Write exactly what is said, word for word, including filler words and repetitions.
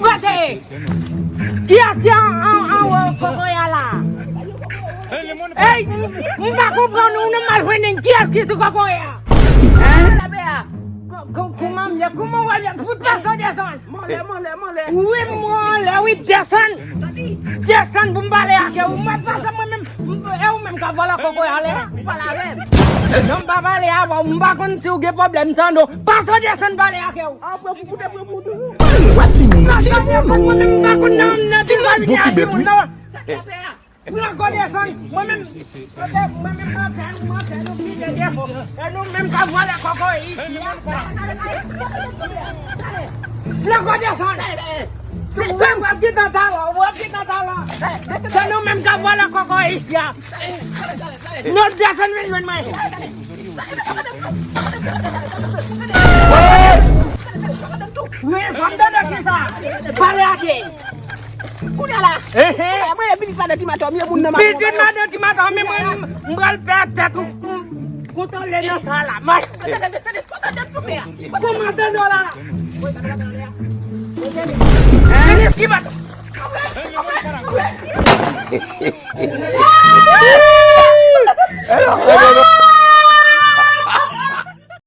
Kote! Kiyès ki an, an, anwo kokoye a la? Ey, m pa konprann ou non, m al jwenn kiyès ki sou kokoye a? Ko- ko- Kouman m ye? Kouman w ye? Pou pase w desann. Mwen lè, mwen lè, mwen lè. Wi, mwen lè, wi, desann. Desann pou m pale ak ou. Mwen pase mwen menm, e ou menm k ap vòlè kokoye a lè a? Ou pale avè m. Non, m pa pale avè w, m pa konn si w gen pwoblèm tande w. Pase w desann pale ak ou. A, pran pou koute, pran pou doudou. Wa timoun, timoun, o. Timoun, bon ti bèt, wi. Flanko desann, mwen menm, mwen menm mantè, nou mantè, nou pile defo. E nou menm k ap vòlè kokoye isi a. Flanko desann. Se w ap gentan talè, w ap gentan talè. Se nou menm k ap vòlè kokoye isi a. Nou desann vin jwenn mwen. Wi, fò m tande kisa. Pale ake. Kounye a la. Ehe. Kounye a, mwen, pitit madan ti matò, m ye moun nan. Pitit madan ti matò, men mwen, m pral fè tèt ou kontan lè nan sa la. Kòmandan dola. Minis ki bat.